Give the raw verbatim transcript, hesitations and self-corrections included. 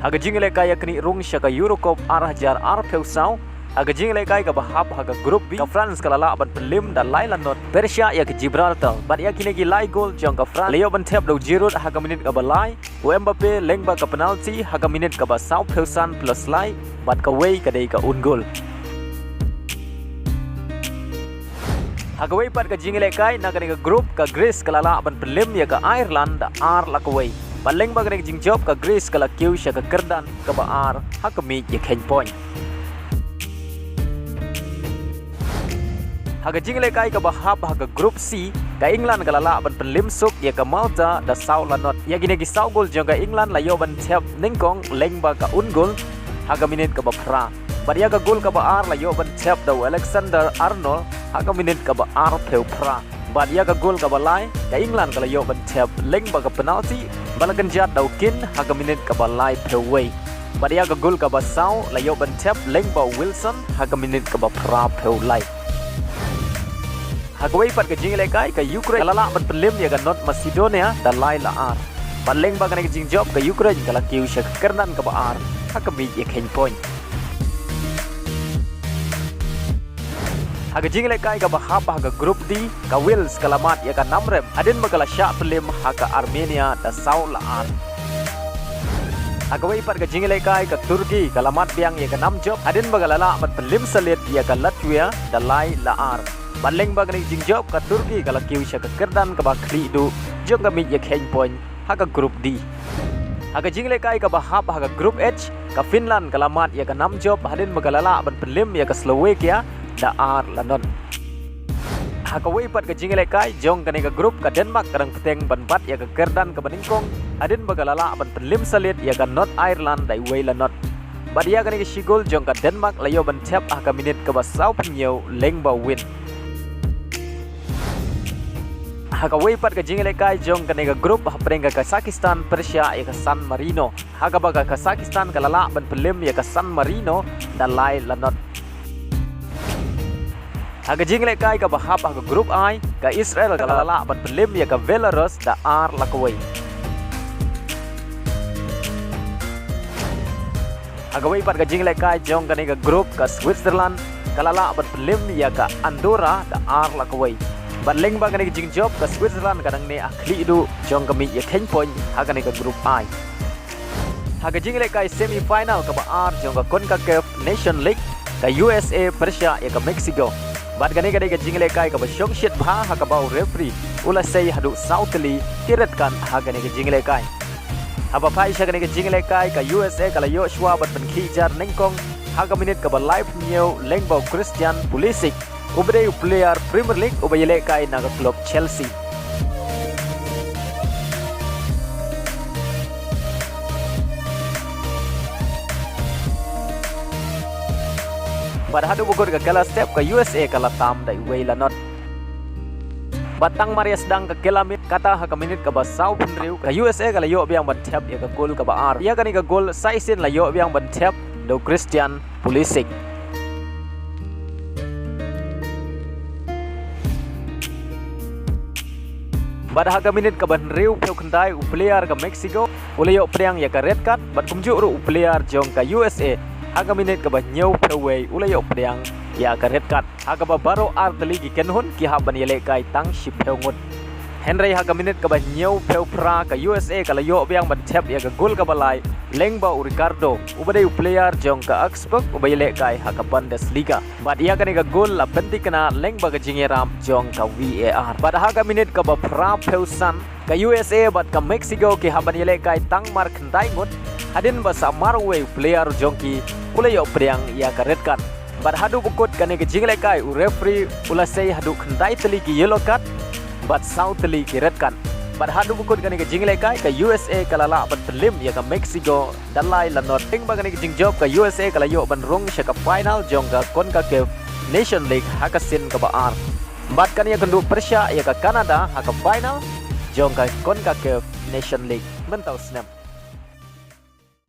Ha ka jingïalehkai ïa ka kyrdan rung sha ka Euro Cup ar hajar arphew saw, ha ka jingïalehkai kaba hap ha ka Group B, ka France ka la lah ban pynlem da lai la not pyrshah ïa ka Gibraltar. Bad ïa kine ki lai gol jong ka France la ïoh ban thep da u Giroud ha ka minit kaba lai, u Mbappe lyngba ka penalti ha ka minit kaba sawphew san plus lai, bad kawei ka dei ka own goal. Ha kawei pat ka jingïalehkai na kane ka group, ka Greece ka la lah ban pynlem ïa ka Ireland da ar la kawei. Bad lyngba kane ka jingjop, ka Greece ka la kiew sha ka kyrdan kaba ar ha ka miej ïakheiñ point. Ha ka jingïalehkai kaba hap ha ka Group C, ka England ka la lah ban pynlem suk ïa ka Malta da saw la not. Ïa kine ki saw gol jong ka England la ïoh ban thep nyngkong lyngba ka own goal ha ka minit kaba phra. Bad ïa ka gol kaba ar la ïoh ban thep da u Alexander Arnold ha ka minit kaba arphew phra. Bad ïa ka gol kaba lai, ka England ka la ïoh ban thep lyngba ka penalti ba la kynjat da u Keane ha ka minit kaba laiphew wei. Bad ïa ka gol kaba saw la ïoh ban thep lyngba u Wilson ha ka minit kaba phraphew lai. Ha kawei pat ka jingïalehkai, ka Ukraine ka la lah ban pynlem ïa ka North Macedonia da lai la ar. Bad lyngba kane ka jingjop, ka Ukraine ka la kiew sha ka kyrdan kaba ar ha ka miej ïakheiñ point. Ha ka jingïalehkai kaba hap ha ka Group D, ka Wales ka la mad ïa ka namrem hadien ba ka la shah pynlem ha ka Armenia da saw la ar. Ha kawei pat ka jingïalehkai, ka Turkey ka la mad biang ïa ka namjop hadien ba ka la lah ban pynlem salit ïa ka Latvia da lai la ar. Bad lyngba kane ka jingjop, ka Turkey ka la kiew sha ka kyrdan kaba khlieh duh jong ka miej ïakheiñ point ha ka Group D. Ha ka jingïalehkai kaba hap ha ka Group H, ka Finland ka la mad ïa ka namjop hadien ba ka la lah ban pynlem ïa ka Slovakia da ar la not. Ha kawei pat ka jingïalehkai jong kane ka group, ka Denmark ka dang bteng ban bat ïa ka kyrdan kaba nyngkong hadien ba ka la lah ban pynlem salit ïa ka North Ireland da iwei la not. Bad ïa kane ka shi gol jong ka Denmark la ïoh ban thep ha ka minit kaba sawphew hynñiew lyngba u Wind. Ha kawei pat ka jingïalehkai jong kane ka group, hapdeng ka Kazakhstan pyrshah ïa ka San Marino, ha kaba ka Kazakhstan ka la lah ban pynlem ïa ka San Marino da lai la not. Ha ka jingïalehkai kaba hap ha ka Group I, ka Israel ka la lah ban pynlem ïa ka Belarus da ar la kawei. Ha kawei pat ka jingïalehkai jong kane ka group, ka Switzerland ka la lah ban pynlem ïa ka Andorra da ar la kawei. Bad lyngba kane ka jingjop, ka Switzerland ka dang neh ha khlieh duh jong ka miej ïakheiñ point ha kane ka Group I. Ha ka jingïalehkai semi final kaba ar jong ka CONCACAF Nation League, ka U S A pyrshah ïa ka Mexico. Bad kane ka dei ka jingïalehkai kaba shongshit bha ha kaba u referee u la sei haduh saw tylli ki red card ha kane ka jingïalehkai. Haba phai sha kane ka jingïalehkai, ka U S A ka la ïoh shuwa ban pynkhih jar nyngkong ha ka minit kaba laiphew hynñiew lyngba u Christian Pulisic, uba dei u player Premier League uba ïalehkai na ka club Chelsea. Bad haduh ba kut ka kylla step, ka U S A ka la tam da iwei la not. Bad tang mar ïa sdang ka kylla miet, kata ha ka minit kaba sawphew hynriew, ka U S A ka la ïoh biang ban thep ïa ka gol kaba ar. Ïa kane ka gol sa shisien la ïoh biang ban thep da u Christian Pulisic. Bad ha ka minit kaba hynriewphew khyndai, u player ka Mexico u la ïoh pdiang ïa ka red card, bad kumjuh ruh u player jong ka U S A ha ka minit kaba hynñiewphew wei u la ïoh pdiang ïa ka red card. Ha kaba baroh ar tylli ki kynhun ki hap ban ïalehkai tang shiphew ngut. Hynrei ha ka minit kaba hynñiewphew phra, ka U S A ka la ïoh biang ban thep ïa ka gol kaba lai lyngba u Ricardo, uba dei u player jong ka Augsburg uba ïalehkai ha ka Bundesliga. Bad ïa kane ka gol la pynthikna lyngba ka jingïarap jong ka V A R. Bad ha ka minit kaba phraphew san, ka U S A bad ka Mexico ki hap ban ïalehkai tang mar khyndai ngut, hadien ba sa mar uwei u player jong ki u la ïoh pdiang ïa ka red card. Bad haduh ba kut kane ka jingïalehkai, u referee u la sei haduh khyndai tylli ki yellow card bad saw tylli ki red card. Bad haduh ba kut kane ka jingïalehkai, ka U S A ka la lah ban pynlem ïa ka Mexico da lai la not. Lyngba kane ka jingjop, ka U S A ka la ïoh ban rung sha ka final jong ka CONCACAF Nation League ha ka sien kaba ar. Bad kan ïakynduh pyrshah ïa ka Canada ha ka final jong ka CONCACAF Nation League mynta u snem.